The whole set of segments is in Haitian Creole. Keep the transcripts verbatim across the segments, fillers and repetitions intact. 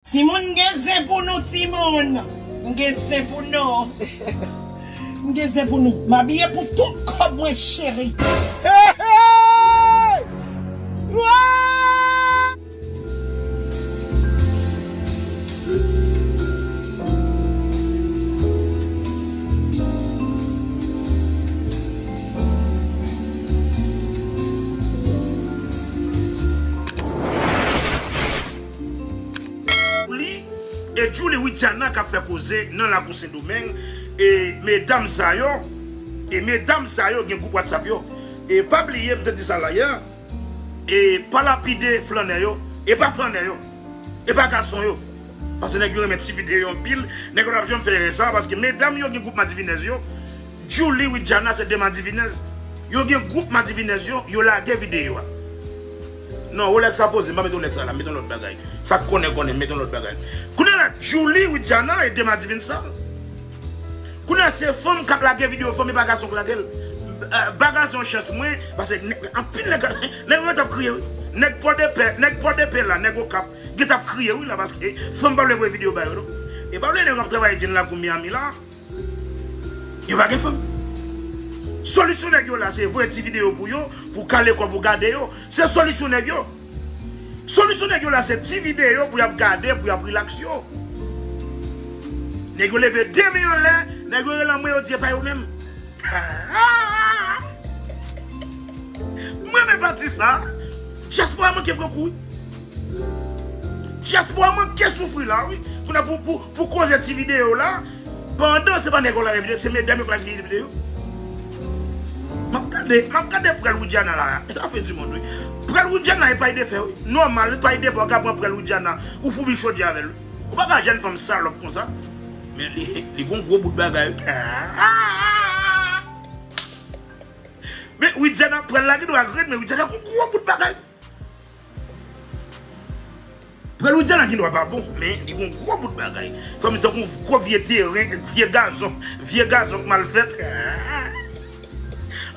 Timoun, m gen zen pou nou, timoun. M gen zen pou nou. M gen zen pou nou. M abiye pou tout kòb mwen, cheri. Li, e Djouly Widiana k ap fè koze nan lakou Sendomeng. E medam sa yo, e medam sa yo gen gwoup WhatsApp yo. E pa bliye, m te di sa la yè, e pa lapide flannè yo, e pa flannè yo, e pa gason yo. Paske nèg yo renmen ti videyo anpil, nèg yo p ap janm fè erè sa, paske medam yo gen gwoup madivinèz yo. Djouly Widiana se de madivinèz. Yo gen gwoup madivinèz yo, yo lage videyo a. Non, Rolex la poze, m pa mete Rolex la la, m mete yon lòt bagay. Sa k konnen konnen, m mete yon lòt bagay. Kounye a la, Djouly Widiana e de madivin sa. Kounye a se fanm k ap lage videyo fanm, e pa gason k lage l. Eh, ba gason chans mwen, paske nèg, anpil nèg, nèg yo t ap kriye wi. Nèg Pòdepè, nèg Pòdepè la, nèg Okap, gen t ap kriye wi la, paske fanm pa vle voye videyo ba yo non. E pa vle nèg yo ap travay di n lakou Miami la. Yo pa gen fanm. Solisyon nèg yo la se voye ti videyo pou yo, pou kale kò pou gade yo. Se solisyon nèg yo. Solisyon nèg yo la se ti videyo pou y ap gade, pou y ap rilaks yo. Nèg yo leve de men anlè, nèg yo rele anmwe, yo di e pa yo menm. Mwen menm pa di sa. Dyaspora manke pran kou wi. Dyaspora manke soufri la wi. Kounye a pou, pou, pou koze ti videyo la, pandan se pa nèg yo lage videyo, se medam yo k lage videyo. M ap gade, m ap gade prèl Widiana la. E la fen di mond wi. Prèl Widiana e pay de fè wi. Nòmal, pay de fè w ka pran prèl Widiana, ou foubi chodyè avè l wi. Ou pa ka jèn fanm salòp konsa. Men li, li gon gwo bout bagay wi. Men Widiana prèl la gen dwa rèd, men Widiana gon gwo bout bagay. Prèl Widiana gen dwa pa bon, men li gon gwo bout bagay. Fanm tankou gwo vye teren, vye gazon, vye gazon k mal fèt.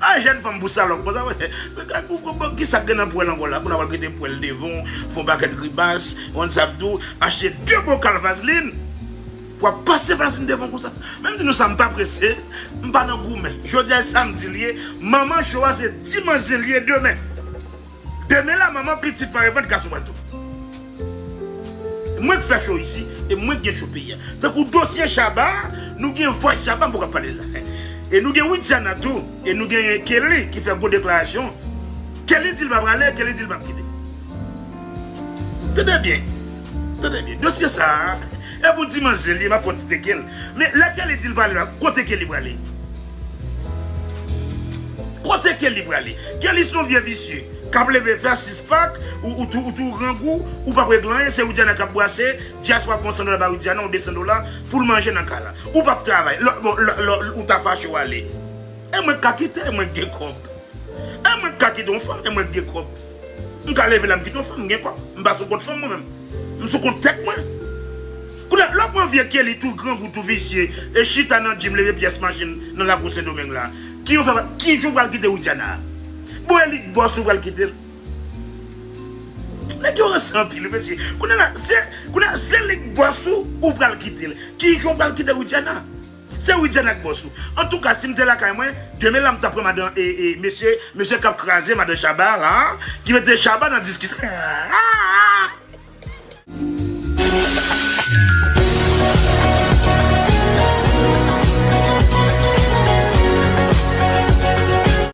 A jèn fanm pou salòp konsa wè. Men gad ou konprann ki sa k gen nan pwèl ankò la. Kounye a pral kite pwèl devan, fè yon pakèt grimas, yon sa tou, achte de bokal vazlin. W ap pase vazlin devan konsa. Men m di nou sa, m pa prese, m pa nan goumen. Jodi a se samdi l ye, manman cho a se dimanch li ye demen. Demen la, manman pitit pa reponn, gason pral tou. Mwen k fè cho isi, e mwen k gen cho peyi a. Tankou dosye Shabba, nou gen vòs Shabba, m poko ap pale la. E nou gen Widiana tou, e nou gen Kelly ki fè gwo deklarasyon. Kelly di l pa prale, Kelly di l p ap kite. Tande byen, tande byen. Dosye sa a, e pou dimanch li ye, m ap fè yon ti teke l. Men lè Kelly di l prale la, kote Kelly prale? Kote Kelly prale? Kelly se yon vye visye k ap leve fè sis pak, ou, ou tou, ou tou grangou, ou p ap regle anyen, se Widiana k ap brase, dyaspora ap fè yon san dola ba Widiana, yon de san dola, pou l manje nan kay la. Ou p ap travay, lò, bon, lò, lò, ou ta fache w ale. E mwen k ka kite, e mwen k gen kòb. E mwen k ka kite yon fanm, e mwen k gen kòb. M ka leve la, m kite yon fanm, m gen kòb. M pa sou kont fanm mwen menm. M sou kont tèt mwen. Kounye a, lè w pran vye Kelly tou grangou, tou visye, e chita nan djim, leve pyès machin nan lakou Sendomeng la. Ki jan w fè, ki jan w pral kite Widiana a? Bon, e li k bòs ou pral kite l. Nèg yo ranse anpil, mesye. Kounye a la, se, kounye a, se li k bòs ou, ou pral kite l. Ki jan w pral kite Widiana? Se Widiana k bòs ou. Antouka, si m te lakay mwen, demen la m t ap pran madan, e, e, mesye, mesye k ap kraze madan Shabba la, ki mete Shabba nan diskisyon.